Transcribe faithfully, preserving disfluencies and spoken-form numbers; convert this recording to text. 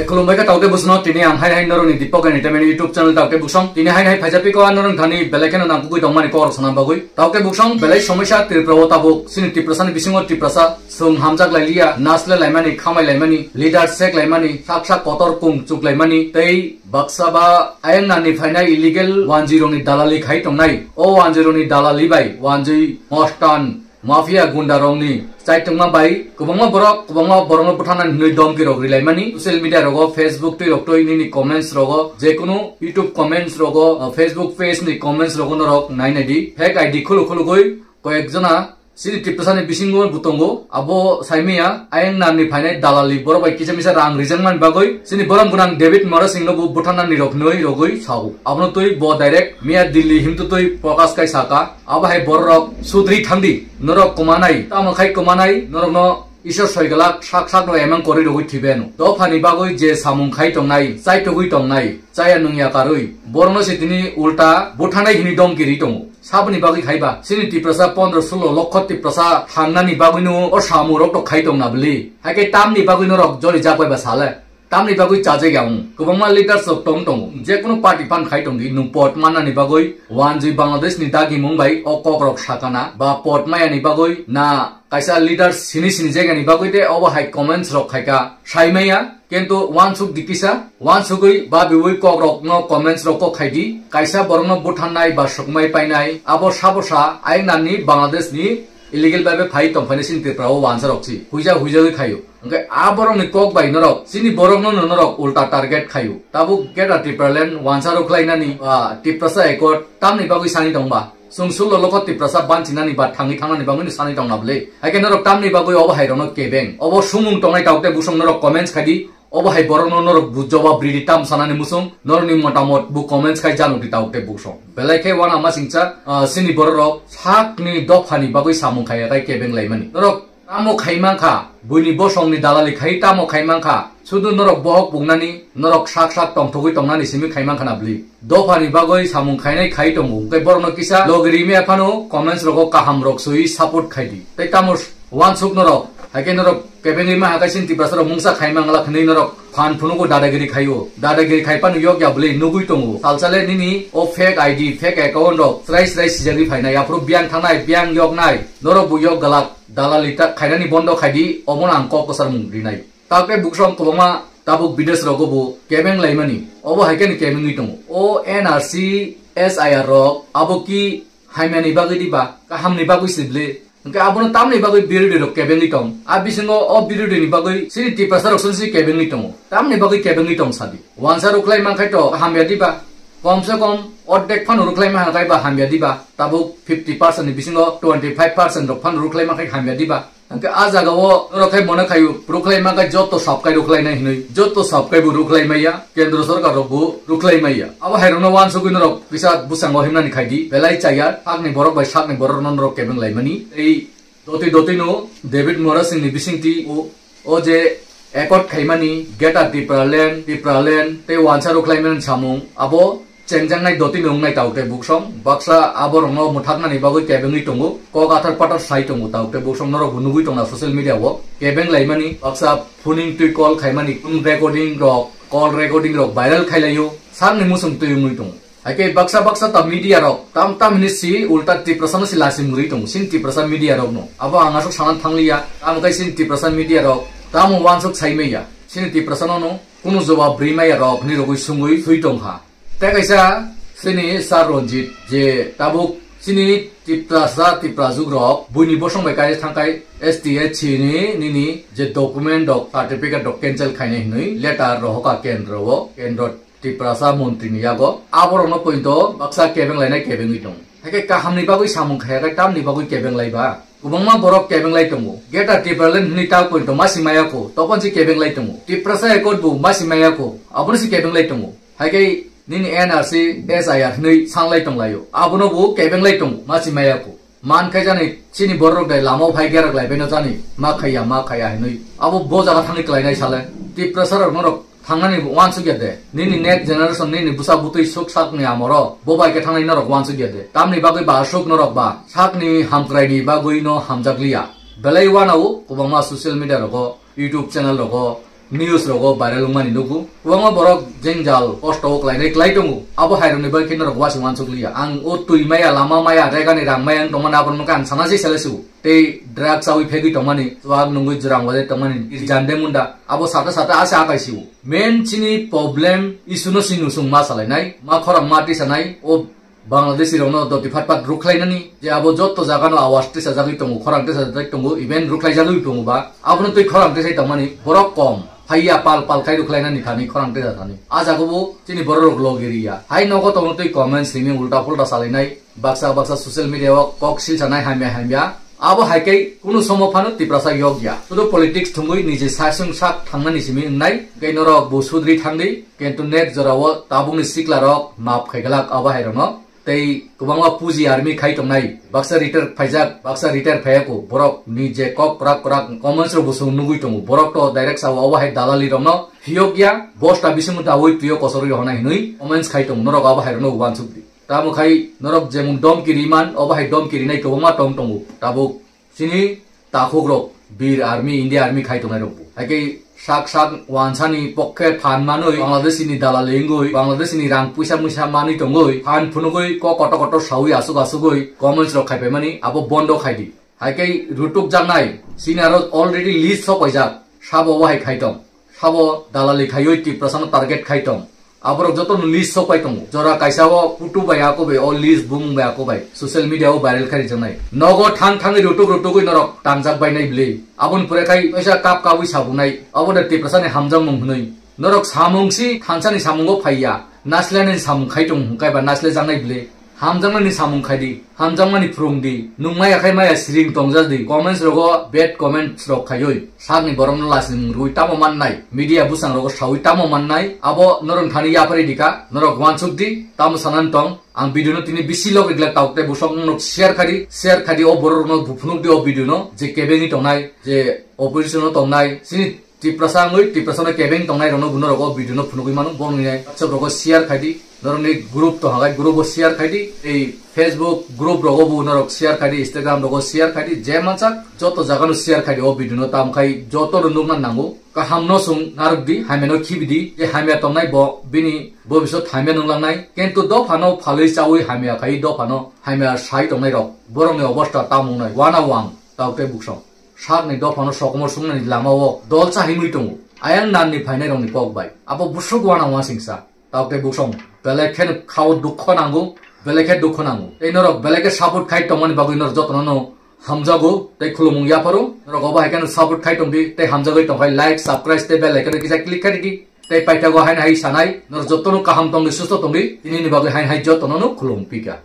Khulumbai kha taote bwswkno, tini ang hai hai norokni Deepak Entertainment YouTube channel taote bwswk. Tini hai hai phaijak piko ang norokni thani belai kheno nangkukwi tongmani kok rok sana bagwi. Taote bwswk belai somoisa Tripura o tabuk chini Tiprasani bisingo Tiprasa chwng hamjak lai liya, nasle laimani, khamai laimani, leader sek laimani, sak sak kotor kung chuk laimani, tei baksa ba ayang nani phainai illegal wanjwi rokni dalali khai tongnai. O wanjwi rokni dalali bai wanjwi mostan mafia gunda rokni chaitongma bai kwbangma borok, kwbangma borokno butharnani hinwi domki rok rilaimani, social media rogo, Facebook twi rok twi nini comments rogo, jekunu YouTube comments rogo, uh, Facebook page ni comments rogo norok nai nai di. Fake I D khulu khulugwi koyek jona chini Tiprasani bisingo bo tongo, abo saimaya ayang nani phainai dalali borok bai kisa misa rang rijak mani bagwi chini borom gwnang David Mora Singh no bo butharnani rok hinwi rogwi sao. Abono twi bo direct miya Delhi himtwi twi Prakash kai saka. Abo hai borok sudri thangdi, norok kwmanai, tamo khai kwmanai, norokno Isor soigalak sak sakno emang kori rogwi thibeno. Dophani bagwi je samung khai tongnai, chaitogwi tongnai, chaya nungya karwi, borokno se tini ulta buthanai hini domki ri tongo. Saboni bagwi khaiba, chini Tiprasa pondro sulo lokho Tiprasa thangnani bagwino o samung rok to khai tongna bwli. Haikhe tamni bagwi norok joli jak bai ba sale. Tamni bagwi chajak ya wng. Kwbangma leaders rok tong tongo. Jekunu party phan khai tongdi, nwng pot mannani bagwi, wanjwi Bangladesh ni dagimung bai o kok rok sakana, ba pot mayani bagwi na kaisa leaders sini sini jagani bagwi de obo hai comments rok khaika, saimaya, kintu wansuk di kisa, wansugwi babiwi kok rok no comments rok kok khaidi, kaisa borok no butharnai ba sukmai painai, abo sabosa ayang nani Bangladesh ni illegal bai bai phai tongphaini chini Tripura o wansa rok si huija huijagwi khaio. Hwnkhe a borok ni kok bai norok chini borok no norok ulta target khaio. Tabuk Greater Tipraland wansa rok khlainani, ah, Tiprasa Accord tamni bagwi sani tongba? Chwng sulo lokho Tiprasa banchinani ba thangwi thangnani bagwi no sani tongna bwle. Haikhe norok tamni bagwi obo hai rokno kebeng? Obo sumung tongnai taukte bwswk norok comments khaidi. Obo hai borokno norok bu jobab ridi tam sanani muchung, norokni motamot bu comments khai janukdi taukte bwswk. Belai khe wana masingcha, ah, chini borok rok sakni dophani bagwi samung khaiya khai kebeng laimani. Norok tamo khai mankha, buini bosongni dalali khai tamo khai mankha, sudu norok bohok pungnani, norok sak sak tongthogwi tongnani simi khai mankha na bwli. Dophani bagwi samung khainai khai tongo, hwnkhe borokno kisa logi rimaya phano comments rogo kaham rok sui support khaidi. Tei tamo wansuk norok, haikhe norok kebengwi maha khe chini Tiprasa rok mungsa khai mangla hwnwi norok phan phunugo dadagiri khaio. Dadagiri khai phano yok ya bwlwi nugwi tongo. Salsale nini o fake I D, fake account rok srai srai sijagwi phainai, aphuru biyang thangnai, biyang yoknai, norok bo yok galak dalali ta khainani bondo khaidi, omono ang kok kwcharmung rinai. Takte buksong kwbangma tabuk bidesh rogo bo kebeng laimani, obo hai khe ni kebengwi tongo. O N R C, S I R rok abo ki hamyani bagwi diba, kahamni bagwi si bwle? Hwnkhe abono tamni bagwi birodhi rok kebengwi tong? A bisingo o birodhi ni bagwi chini Tiprasa rok songsi kebengwi tongo. Tamni bagwi kebengwi tong sabi? Wansa rukhlai mankhai to hamya diba? Kom se kom ordek phano rukhlai mankha khe ba hamya diba? Tabuk fifty percent ni bisingo twenty five percent rok phano rukhlai mankhai hamya diba? Hwnkhe a jaga o norok khai mone khaio, rukhlai mankha joto sabkai rukhlai nai hinwi, joto sabkai bo rukhlai maya, kendro sorkar rok bo rukhlai maya. Abo hai rokno wansugwi norok kisa bwskango himnani khaidi, belai chaya, sakni borok bai sakni borok rokno norok kebeng laimani. Tei dotwi dotwi no David Mora Singh ni bisingtwi o, o je accord khaimani Greater Tipraland, Tipraland tei wansa rukhlai mani samung abo chengjaknai dotino wngnai taukte buksong, baksa aborokno mwthaknani bagwi kebengwi tongo, kok athar pathar sai tongo taukte buksong, norokbo nugwi tongna social media o kebeng laimani, baksa phoning twi call khaimani, phone recording rok, call recording rok viral khailaio, sakni muchung twi wngwi tongo. Haikhe baksa baksa ta media rok tam tam hinwi si ulta Tiprasano si lachi mwrwi tongo, chini Tiprasa media rokno. Abo ang aswk sana thangliya, tamo khe chini Tiprasa media rok tamo wansuk saimaya, chini Tiprasano no kunu jobab rwi maya rok hinwi rogwi sungwi thwi tongkha. Tei kaisa chini Sir Ranjit je tabuk chini Tiprasa Tiprajwk rok buini bosong bai kaisa thangkai S T H C ni nini je document rok, certificate rok cancel khainai hinwi letter rohoka kendro o, kendro Tiprasa montri ni yago. Aborokno poito baksa kebeng lainai kebengwi tongo. Haikhe kahamni bagwi samung khaya khe tamni bagwi kebeng laiba? Kwbangma borok kebeng lai tongo. Greater Tipraland hinwi ta poito masi maya kho, topon se kebeng lai tongo. Tiprasa Accord bo masi maya kho, abono se kebeng lai tongo. Haikhe nini N R C, S I R hinwi sanglai tonglaio. Abono bo kebeng lai tongo, masi maya kho. Man khai jani chini borok dai lamao phai gerak lai baino jani, ma khaiya, ma khaiya hinwi. Abo bo jaga thangwi klainai sale. Tiprasa rok norok thangnani wansuk ya de. Nini next generation, nini bwsa bwtwi suk sakni amoro bo bai khe thangnai norok wansuk ya de. Tamni bagwi ba aswk norok ba sakni hamkraini bagwi no hamjak liya. Belai wanao kwbangma social media rogo, YouTube channel rogo, news rogo viral wngmani nugo. Kwbangma borok jengjal kosto o klainai klai tongo. Abo hai rokni bagwi khe norok wasing wansuk liya. Ang o twi maya, lama maya, regani rang maya wng tongmani abo rokno khe ang sana se sele sugo. Tei drugs chawi phegwi tongmani, chuak nungwi jwrang wajai tongmani, jande munda. Abo sata sata ase akai sigo. Main chini problem issue no sinu sung ma salainai, ma khorang ma tisanai, o Bangladeshi rokno doti phat phat rukhlainani, je abo jotto jaga no awas tisajagwi tongo, khorang tisajagwi tongo, even rukhlaijagwi tongo ba, abono twi khorang tisai tongmani borok kom, phaiya pal pal khai rukhlainani thani khorang tisa thani. A jaga bo chini borok rok logi riya. Hai nogo tongno twi comment simi ulta pulta salainai, baksa baksa social media o kok silsanai hamya hamya. Abo hai khe kunu somo phano Tiprasa yok ya. Sudu politics thungwi niji sasung sak thangnani simi wngnai, tei norok bo sudri thangdi, kintu next jora o tabukni sikla rok map khai glak abo hai rokno. Tei kwbangma puji army khai tongnai, baksa retire phaijak, baksa retire phaiyaku, borok ni je kok kwrak kwrak comments rok bo chwng nugwi tongo, borok to direct sao abo hai dalali rokno phiyok ya, bosta bisingo dawi twiyo kosorwi hona hinwi comments khai tongo, norok abo hai rokno uansuk di. Tamo khai norok jemon domki riman, abo hai domki rinai kwbangma tong tongo, tabuk Chini takhukrok, Bir Army, India Army khai tongnai rokbo. Haikhe sak sak wansani pokkhe phan manwi, Bangladeshi ni dalali wngwi, Bangladeshi ni rang puisa muisa manwi tongwi, phan phunugwi, kok kotor kotor sawi asuk asugwi, comments rok khaipaimani, abo bondo khaidi. Haikhe rutuk jaknai, chini aro already list sok paijak, sabo wahai khaitong. Sabo dalali khaiwi Tiprasano target khai tong. Aborok jotono list sok pai tongo. Jora kaisa o photo bai ako bai, o list bumung bai ako bai. Social media o viral khai rijak nai. Nogo thang thangwi rutuk rutugwi norok tangjak bai nai bwle. Aboni pore khai kaisa kap kabwi sabunai. Abo da Tiprasani hamjakmung hwnwi. Norok samung si thansani samungo phaiya. Naslenani samung khai tong hwnkhe ba nasle jaknai bwle. Hamjakmani samung khai di, hamjakmani phwrwng di, nung maya khai maya siring tongjak di, comments rogo bad comments rok khaiwi, sakni borokno lasimung rwui tamo mannai, media bwsang rogo saui tamo mannai, abo norok thani yapharwi di kha, norok uansuk di, tamo sanani tong, ang video no tini bisi log reglak tauk tei bwsok norok share khai di, share khai di, o borok rokno buphunuk di o video no, je kebengwi tongnai, je opposition o tongnai, chini Tiprasa wngwi Tiprasano kebeng tongnai rokno bo norok o video no phunugwi mano, borokni WhatsApp rogo share khai di, norokni group tong hagai group o share khai di, tei Facebook group rogo bo norok share khai di, Instagram rogo share khai di, je mansak joto jaga no share khai di o video no, tamo khai joto no nukna nango, kaham no chwng narwk di, hamya no khibi di, je hamya tongnai bo bini bobisot hamya nunglangnai, kintu dopha no phalwi chawi hamya khai dopha no hamya sai tongnai rok, borokni obosta tamo wngnai, wana wang, tauk tei buksong. Sakni dophano sokomor sungnani lamao dol chahimwi tongo. Ayang nanni phainairokni kok bai. Abo bwswk uanama singsa. Tauk tei buksong belai kheno khao dukho nango, belai khe dukho nango. Tei norok belai khe support khai tongmani bagwi norok jotono no hamjago tei khulumung yapharo. Norok obo hai kheno support khai tongdi tei hamjagwi tongkhai like, subscribe tei bell icon kisa click khai di. Tei paithago haino hai sanai, norok jotono kaham tongdi, susto tongdi. Tinini bagwi haino hai jotono no khulumung pika.